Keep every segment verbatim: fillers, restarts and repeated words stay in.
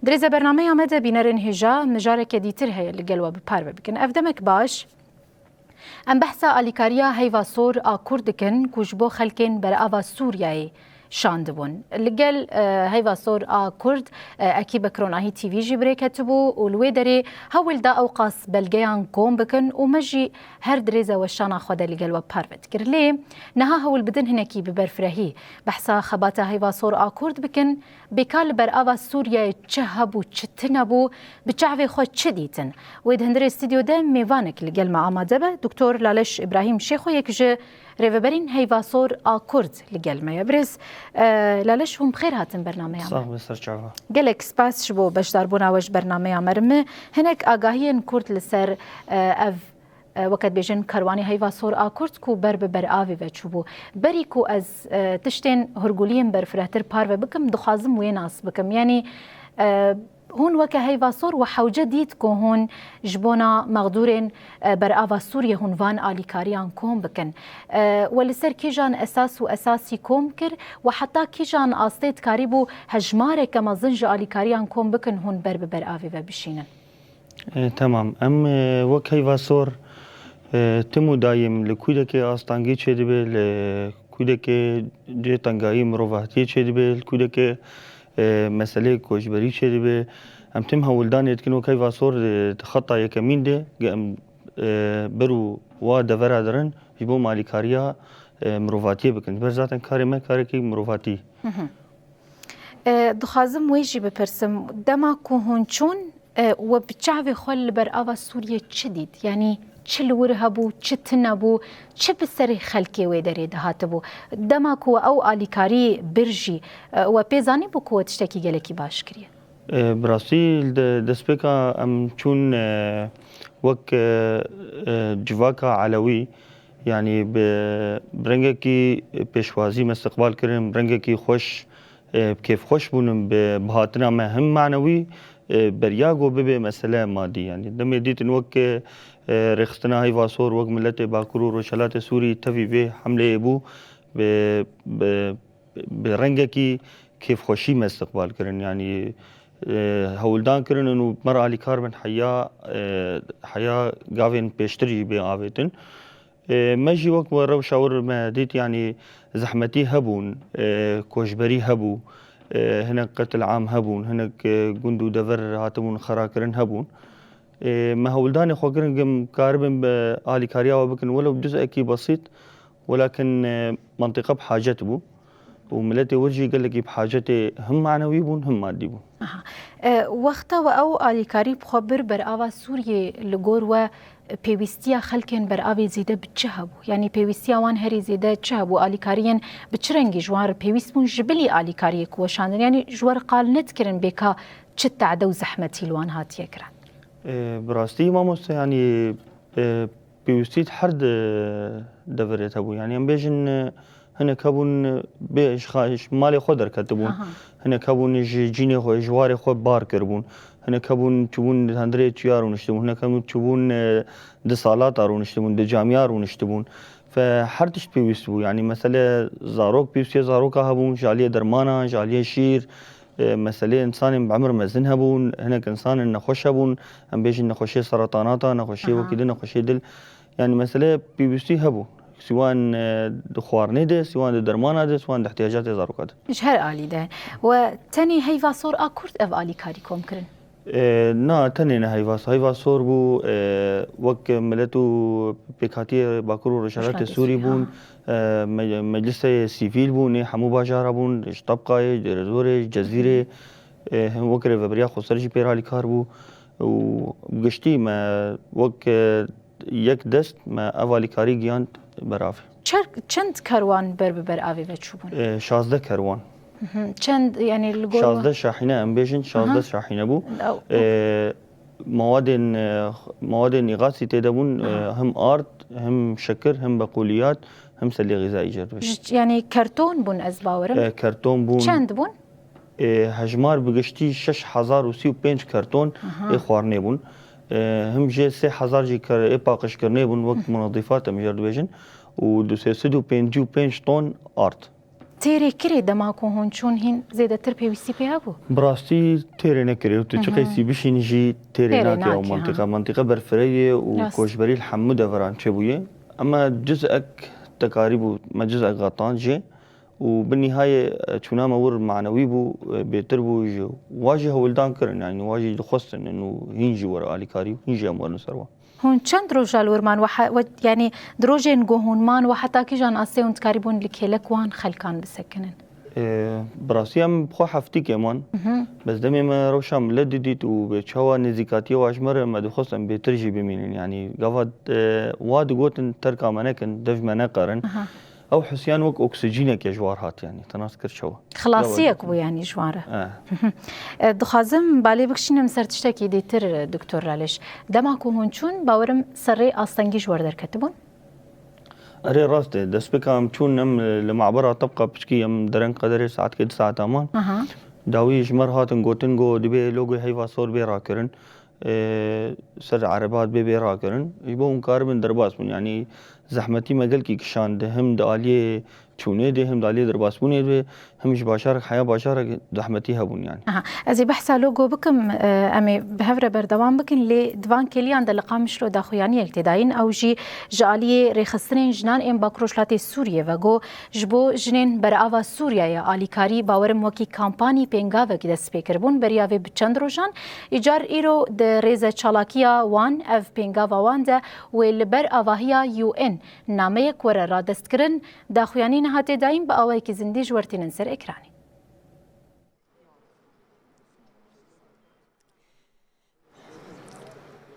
Di rêza bernameya me de bînerên hêja mijareke dîtir heye li gel we bi parve bikin. Ev demek baş. Em behsa alîkariya heyva sor a Kurd dikin ku ji bo xelkên berava Sûriyeyê şandibûn. Li gel, e, heyva sor a Kurd, e, ekîbek Ronahî T V jî bi rê ketibû û li wê derê hewl da ew qas belgeyan kom bikin û me jî her di rêza weşana xwe de li gel we parve dikir. Lê niha hewl bidin hinekî bi berfirehî behsa xebata heyva sor a Kurd bikin, bêka li berava Sûriyeyê çi hebû, çi tune bû, bi çavê xwe çi dîtin? Wê di hundirê stûdyo de mêvanek li gel me amade be, Doktor Laleş Îbrahîm Şêxo, yek ji rêveberên heyva sor a Kurd li gel me ye. Birêz, e, Laleş, hûn bi xêr hatin bernameya me. Sax be, ser çava. Gelek spas ji bo beşdarbûna we ji bernameya me re. Min hinek agahiyên kurt li ser, e, ev, e, weke dibêjin kerwanê heyva sor a Kurd ku ber bi beravê ve çûbû. Berî ku ez, e, tiştên hurguliyên berfirehtir parve bikim, dixwazim wê nas bikim. Yanî, e, hûn weke heyva sor we hewce dît ku hûn ji bona mexdûrên, e, berava Sûriyê hûn van alîkariyan kom bikin. E, we li ser kîjan esas û esasî kom kir? We heta kîjan astê dikarîbû hejmareke mezin ji alîkariyan kom bikin hûn ber bi beravê ve bişînin? E, temam. Em, e, wek heyva sor, e, tim û dayîm li kûdekê astangî çêdibe, li kûdekê cê tengayî mirovahtiyê çêdibe, li kûdekê, e, meseleyê koçberî çêdibe. Em tim hewldanê dikin wek heyva sor, e, di xeta yekemîn de, em, e, ber û wa devera dirin ji bo alîkariya, e, mirovatiyê bikin. Ji ber zaten karê me karekî mirovatî. Hı hı. E, dixwazim wê jî bipirsim, dema ku hûn çûn, e, we bi çavê xwe li berava Sûriyê çi dît? Yanî çi li wir hebû, çi tune bû, çi bi serê xelkê wê derê dihatibû? Dema ku we ew alîkarî bir jî, e, we pê zanîbû ku we tiştekî gelekî baş kiriye? E, bi rastî li de-, destpêka em çûn, e, wek, e, e, civaka Elewî, yanî bi, bi rengekî pêşwazî me istiqbal kirin, bi rengekî xweş, e, bi kêfxweş bûnin bi, bi hatina me him manewî, e, beriya ku bibe mesele madî. Yanî demê dîtin wek, e, rêxistina heyva sor, wek miletê Bakur û Rojhelatê Sûrî tevî vê hemleyê bû, bi, bi, bi rengekî kêfxweşî me istiqbal kirin. Yanî, e, hewldan kirin û me re alîkar bin heya, e, heya gavên pêştir jî bê avêtin. E, me jî wek we rewşa wir me dît, yanî zehmetî hebûn, e, koçberî hebû, e, hinek qetil am hebûn, hinek, e, gund û dever hatibûn xerakirin hebûn. E, me hewldanê xwe kirin ku em karibin bi alîkariya we bikin, welew cuz'ekî besît, welakin, e, mentiqe bi hacet bû. Û miletê wir jî gelekî bi hacetê him manewî bûn, him madî bûn. Aha. E, wexta we ew alîkarî bi xwe bir berava Sûriyê, li gor we pêwîstiya xelkên beravê zêde bi çi hebû? Yanî pêwîstiya wan herî zêde çi hebû? Alîkariyên bi çi rengî ji wan re pêwîst bûn? Ji bilî alîkariyê ku weşandin, yanî ji we re qal nedikirin bêka çi tade û zehmetî li wan hatiye kirin? E, bi rastî mamoste, yanî, e, pêwîstî her di deverê de hebû. Yanî em bêjin, e, hinek hebûn, e, bê ji xa-, ji malê xwe derketibûn. Aha. Hinek hebûn ji cînê xwe, ji warê xwe bar kiribûn. Hinek hebûn çûbûn di hundirê çiya rûniştibûn. Hinek hebûn çûbûn, e, di salata rûniştibûn, di camiya rûniştibûn. Fe her tişt pêwîst bû. Yanî mesele zarok, pêwîstiya zaroka hebûn, ji aliyê dermana, ji aliyê şîr, e, meselê însanên bi emir mezin hebûn, hinek însanên nexweş hebûn, em bêjin nexweşiyê seratanata, nexweşiyê Aha. wekî din, nexweşiyê dil. Yanî mesele pêwîstî hebû. Siwan, e, di xwarinê de, siwan di dermana de, siwan di ihtiyacatê zaroka de. Ji her alî de. We tenê heyva sor a Kurd ev alîkarî kom kirin? E, na, tenê ne heyva sor. Heyva sor bû, e, wek milet û pêkhatiyê Bakur û Rojhelatê Rojhelatê Sûrî Sûrî, bûn, aha. e, me-, meclisê sivîl bûn, ê hemû bajara bûn, ji Tebqayê, ji Dêrezorê, ji Cezîrê, e, hem wek rêveberiya xweser jî pê re alîkar bû û bi giştî me wek, e, yek dest me ev alîkarî gihand beravê. Çer-, çend kerwan ber bi ber avê ve çûbûn? E, şazdeh kerwan. Mhm. Çend, yanî li gor we? Şazdeh şahîne, em bêjin, şazdeh Aha. şahîne bû. Ew. E, mawadên, e, mawadên îxasî tê de bûn, e, Aha. him ard, him şekir, him beqûliyat, him selê xîzayî jê re dibêjin. Ji, yanî kerton bûn, ez bawerim. E, kerton bûn. Çend bûn? E, hejmar bi giştî şeş hezar û sî û pênc kerton Aha. ê xwarinê bûn. E, him jê sê hezar jî ker-, ê paqijkirinê bûn, wek munedîfat em jê re dibêjin. Û du sed û pêncî û pênc ton ard. Têrê kirê dema ku hûn çûn hîn zêdetir pêwîstî pê hebû? Bi rastî têrê nekirê û tu çi qeysî bişînî jî têrê Têrê nake ew nake, mantiqe. ha. Mantiqe berfireh ye û Rast. koçberî li hemû deveran çêbûye. Ema cizek tekarî bû, me cizek xetan jê û bi nîhayê, e, çûna me wir manewî bû, e, bêtir bû ji wa jî hewldan kirin, yanî wa jî dixwestin û hîn jî were alîkarî û hîn jî em werin ser wan. Hûn çend roja li wir man? We he-, we, yanî di rojên ku hûn man we heta kîjan astê hûn dikarîbûn li kêlek wan xelkan bisekinin? E, bi rastî em bi xwe heftîkê man. Bes demê me rewşa milet didît û bi çawa nêzîkatiya wa ji me re me dixwest em bêtir jî bimînin. Yanî gava, e, wa digotin terka me nekin, dev me neqerin. Ew hisiyan wek oksijîneke ji war hat yanî. Te nas kir çawa? Xilasiyek bû yanî ji wan re. E. E, dixwazim balê bikişînim ser tiştekî dîtir, e, Doktor Ralêş. Dema ku hûn çûn, bawerim serrê astengî ji we re derketibûn? Erê, rast e. Destpêka em çûn, em li mabera tebqa piçkî, em dereng qederê saetkê du saeta man. Aha. Dawî ji me re hatin gotin, got, dibê logê heyva sor bê rakirin. E, ser ereba dibê bê rakirin. Ji bo hûn karibin derbas bin. Yanî zehmetî me gelkî kişand, him di aliyê çûnê de, him di aliyê derbasbûnê de, him ji bajarek heya bajarek zehmetî hebûn yanî. Aha. Ez ê behsa logo bikim, e, em ê bi hev re berdewam bikin, lê di van kêliyan de li Qamişlo daxuyaniyek tê dayîn, ew jî ji aliyê rêxistinên jinan ên Bakur Rojhilatê Sûriyê ve got, ji bo jinên berava Sûriyeyê alîkarî, bawerim wekî kampanî pêngavek dest pê kiribûn, beriya vê bi çend rojan, îcar îro di rêze çalakiya wan, ev pêngava wan de wê li ber avahiya U N nameyek were radestkirin, daxuyanî niha tê dayîn, bi awayekî zindî ji we re tînin ser ekranê.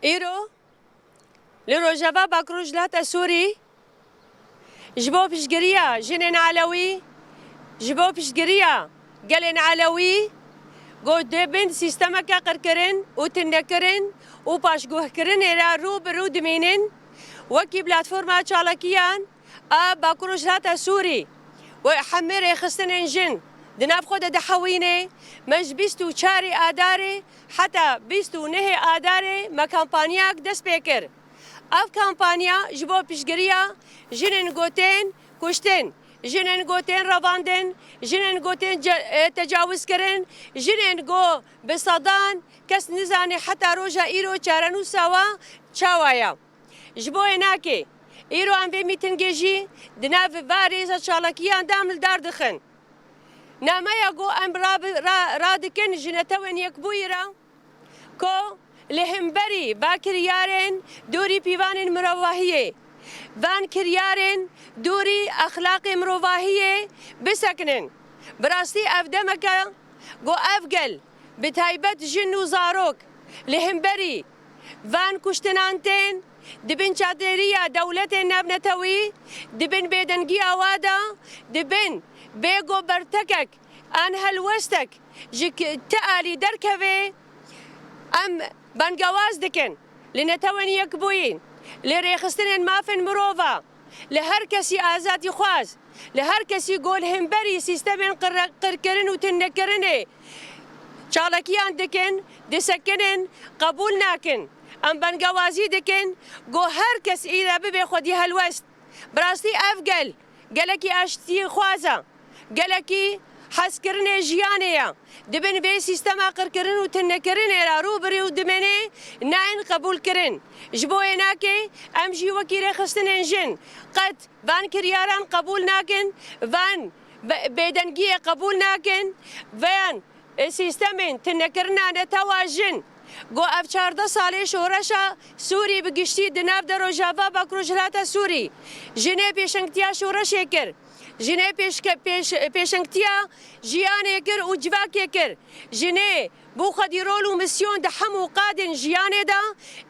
Îro li Rojava Bakur Rojhilata Sûrî ji bo piştgiriya jinên Elewî, ji bo piştgiriya gelên Elewî ku dibin sîstemeke qirkirin û tindekirin û paşguhkirinê re rû bi rû dimînin, wekî platforma çalakiyan a Bakur Rojhilata Sûrî û hemî rêxistinên jin di nav xwe de dihewîne, me ji bîst û çarê Adarê heta bîst û nehê Adarê me kampanyayek dest pê kir. Ev kampanya ji bo piştgiriya jinên ku tên kuştin, jinên ku tên revandin, jinên ku tên ce-, e, tecawizkirin, jinên ku bi sedan kes nizane heta roja îro çarenûsa wan çawa ye. Ji bo wê nakê, îro em vê mîtingê jî di nav va rêza çalakiyan de em li dar dixin. Nameya ku em rabi-, ra-, radikin ji Netewên Yekbûyî re, ku li hemberî va kiryarên dûrî pîvanên mirovahiyê, van kiryarên dûrî exlaqê mirovahiyê bisekinin. Bi rastî ev demeke ku ev gel, bi taybet jin û zarok, li hemberî van kuştinan tên, di bin çatirîya dewletên navnetewî, di bin bêdengiya wa de, di bin bêgo bertekek an helwestek ji ki-, ti alî derkeve, em bengewaz dikin li Netewên Yekbûyî, li rêxistinên mafên mirova, li her kesî azadîxwaz, li her kesî ku li hemberî sîstemên qir-, qirkirin û tindekirinê çalakiyan dikin, disekinin, qebûl nakin. Em bengewazî dikin ku her kes îre bibe xwedî helwest. Bi rastî ev gel, gelekî aştiyxwaz e, gelekî hezkirinê jiyanê ye. Di bin vê sîstema qirkirin û tinnekirinê re rû bi rû dimêne, nayên qebûlkirin. Ji bo wê nakê em jî wekî rêxistinên jin qet van kiryaran qebûl nakin, van be-, bêdengiyê qebûl nakin, van, e, sîstemên tinekirina netewa jin, ku ev çardeh salê şoreşa Sûrî bi giştî di nav de Rojava Bakur Rojhilata Sûrî jinê pêşengtiya şoreşê kir. Jinê pêşke-, pêş-, pêşengtiya jiyanê kir û civakê kir. Jinê bo xwedî rol û misyon di hemû qadên jiyanê de,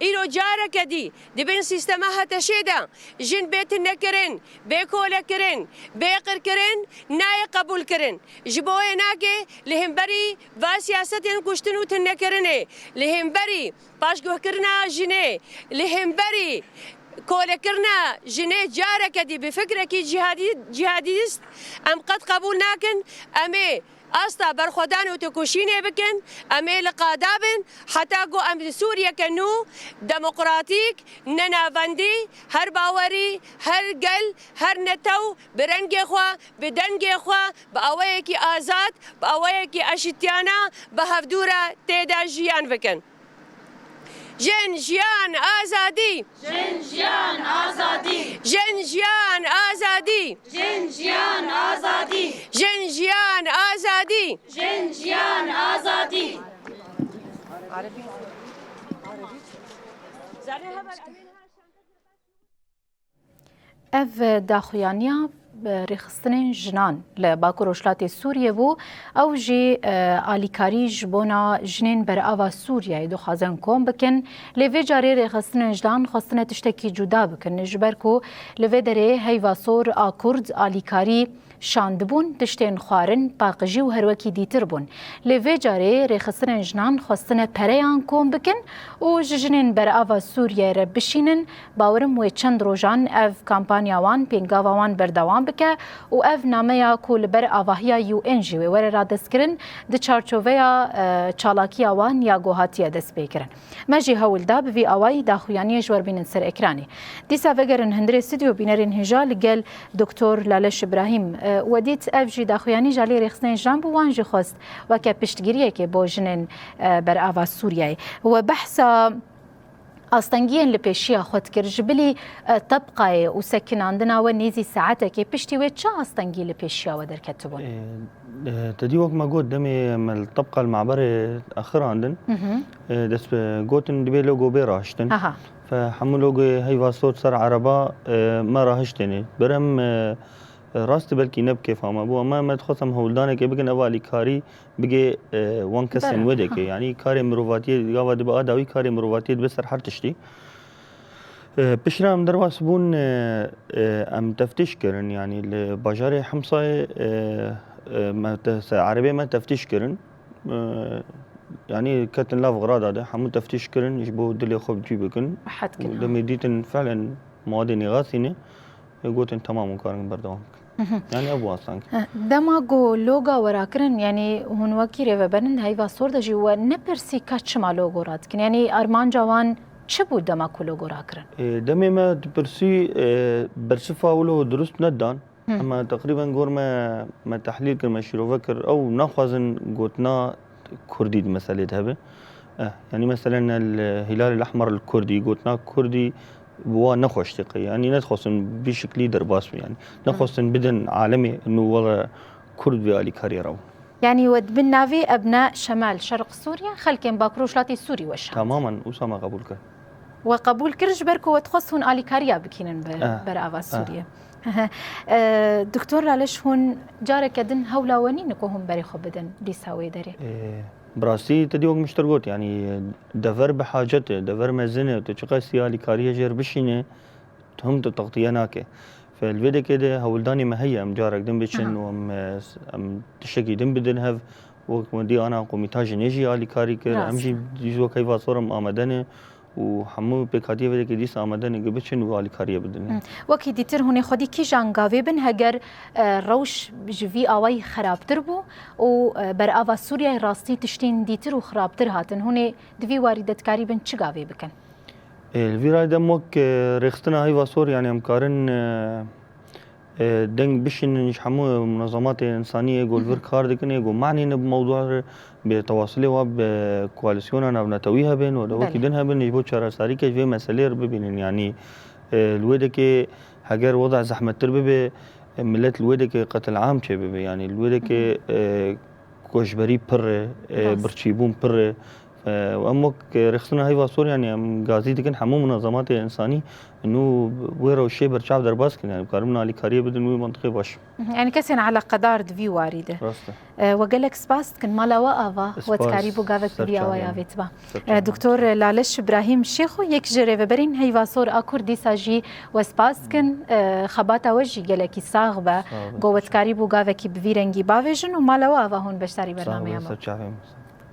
îro careke dî di bin sîstema HTŞ'ê de jin bê tinekirin, bê kolekirin, bê qirkirin nayê qebûlkirin. Ji bo wê nake li hemberî va siyasetên kuştin û tinekirinê, li hemberî paşguhkirina jinê, li hemberî kolekirina jinê careke dî bi fikrekî cîhadî-, cîhadîst em qet qebûl nakin. Em ê asta berxwedan û têkoşînê bikin, em ê li qada bin, heta ku em li Sûriyeke nû, demokratîk, nenavendî, her bawerî, her gel, her netew, bi rengê xwe, bi dengê xwe, bi awayekî azad, bi awayekî eşîtiyane, bi hevdû re tê de jiyan bikin. Jin, jiyan, azadî! Jin, jiyan, azadî! Jin, jiyan, azadî! Jin, jiyan, azadî! Jin, jiyan, azadî! Jin, jiyan, azadî! Ev daxuyaniya, e, rêxistinên jinan li Bakur Rojhilatê Sûriyê bû. Ew jî, e, alîkarî ji bona jinên berava Sûriyeyê dixwazin kom bikin. Lê vê carê rêxistinên jinan xwestine tiştekî cuda bikin. Ji ber ku li vê derê heyva sor a Kurd alîkarî şandibûn, tiştên xwarin, paqijî û her wekî dîtir bûn. Lê vê carê rêxistinên jinan xwestine pereyan kom bikin û ji jinên berava Sûriyeyê re bişînin. Bawerim wê çend rojan ev kampanya wan, pêngava wan berdewam bike û ev nameya ku li ber avahiya U N jî wê were radestkirin, di çarçoveya, e, çalakiya wan ya ku hatiye destpêkirin. Me jî hewl da bi vî awayî daxuyaniyê ji we re bînin ser ekranê. Dîsa vegerin hundirê stûdyo, bînerên hêja li gel Doktor Laleş Îbrahîm, e, we dît ev jî daxuyanî ji alî rêxistinên jinan bû, wan jî xwest weke piştgiriyekê bo jinên, e, berava Sûriyeyê. We behsa astengiyên li pêşiya xwe dikir. Ji bilî, e, tebqayê û sekinandina we nêzî saetekê piştî wê çi astengî li pêşiya we derketibûn? E, e, te dî wek me got, demê me li tebqa li me'berê axirandin. Mhm. E, dest bi gotin dibê logo bê rahiştin. Aha. Fe hemû logoyê heyva sor ser ereba, e, me rahiştêne. Berem, e, e, rastî belkî ne bi kêfa me bû, ama me dixwest em hewldanekê bikin, ev alîkarî bigê, e, wan kesên Bere, wê deke. Ha. Yanî karê mirovatiyê, gava dibe a dawî karê mirovatiyê dibe ser her tiştî. E, piştre em derbas bûn, e, e, em teftîş kirin, yanî li bajarê Himsayê, e, e, me te-, se-, erebê me teftîş kirin. E, yanî ketin lav xirada de, hemû teftîş kirin, ji bo dilê xwe bi cî bikin. Rehet kin, Û ha. demê dîtin felen mawadê nêxasî ne, e, gotin temam û karin berdewam bikin. Mhm. Yanî ev bû asteng. E, dema ku loga we rakirin, yanî hûn wekî rêveberin di heyva sor de jî we nepirsî ka çima logo radikin? Yanî armanca wan çi bû dema ku logo rakirin? E, demê me dipirsî, e, bersifa wilo dirust nedan. Hı. Ema teqrîben gor me, me tehlîl kir, me şîrove kir. Ew naxwazin gotina kurdî di meselê de hebe. Eh, yanî meselen el Hilal el Ahmer el Kurdî, gotina kurdî bi wan nexweş tê qey. Yanî nedixwestin bi şiklî derbas bin yanî. Hı. Nexwestin bidin alemê inu wele kurd vê alîkariyê re bû. Yanî we di bin navê Ebna Şemal Şerq Sûriye, xelkên Bakur Rojhilatê Sûrî weşand. Tamamen, wisa me qebûl kir. We qebûl kir ji ber ku we dixwest hûn alîkariya bikînin bi Eh, berava eh. Sûriyê. Ehe. E, Doktor Laleş, hûn careke din hewla we nîne ku hûn berê xwe bidin dîsa wê derê? E, bi rastî te dî wek min ji te got, yanî dever bi hacet e, dever mezin e, tu çiqas alîkariya jêr bişîne, tu him tu textiye nake. Fe li vê dekê de hewldanê me heye, em carek din biçin Aha. û em, e, s-, em tiştekî din bidin hev. Wek me dî ana komîta jinê jî alîkarî kir, em Rast. jî dî wek heyva sor em amade ne û hemû pêkhatiyê vê dekê dîsa amade ne ku biçin û alîkariyê bidin. Hı. Wekî dîtir hûn ê xwedî kîjan gavê bin heger, e, rewş ji vî awayî xerabtir bû û, e, berava Sûriyeyê rastî tiştên dîtir û xirabtir hatin. Hûn ê di vî warî de dikarîbin çi gavê bikin? E, li vî rayê de em wek, e, rêxistina heyva sor, yanî em karin, e, e, deng bişînin ji hemû munezematê însanî yê ku li vir kar dikin, yê ku manî ne bi mewdû re, bi tewasilê wa bi koalîsyona navnetewî hebin û dewekî Belê. din hebin, ji bo çareserîkê ji vê meselê re bibînin. Yanî, e, li wê dekê heger weda zehmettir bibe, e, milet li wê dekê qetilam çê bibe. Yanî li wê dekê, Hı hı. e, koçberî pir e, e, Rast. birçîbûn pir e. E, û em wek, e, rêxistina heyva sor, yanî em gazî dikin hemû munezematê însanî nû wê rewşê berçav derbas kin, yanî bikarin alîkariyê bidin wê mentiqê baş. Mhm. Yanî kesên eleqedar di vî warî de. Rast e. E, we gelek spas dikin. Mala we ava, Spas, we dikarî bû gavek bi vî awaya serçavî. avêtiba. Serçavî. E, Doktor Laleş Îbrahîm Şêxo, yek ji rêveberên heyva sor a Kurd dîsa jî we spas dikin. E, xebata we jî gelekî sax be. Sağ olun. Go we dikarî bû gavekî bi vî rengî bavêjin û mala we ava hûn beşdarî Sağ olun, bernameya me. serçavê me.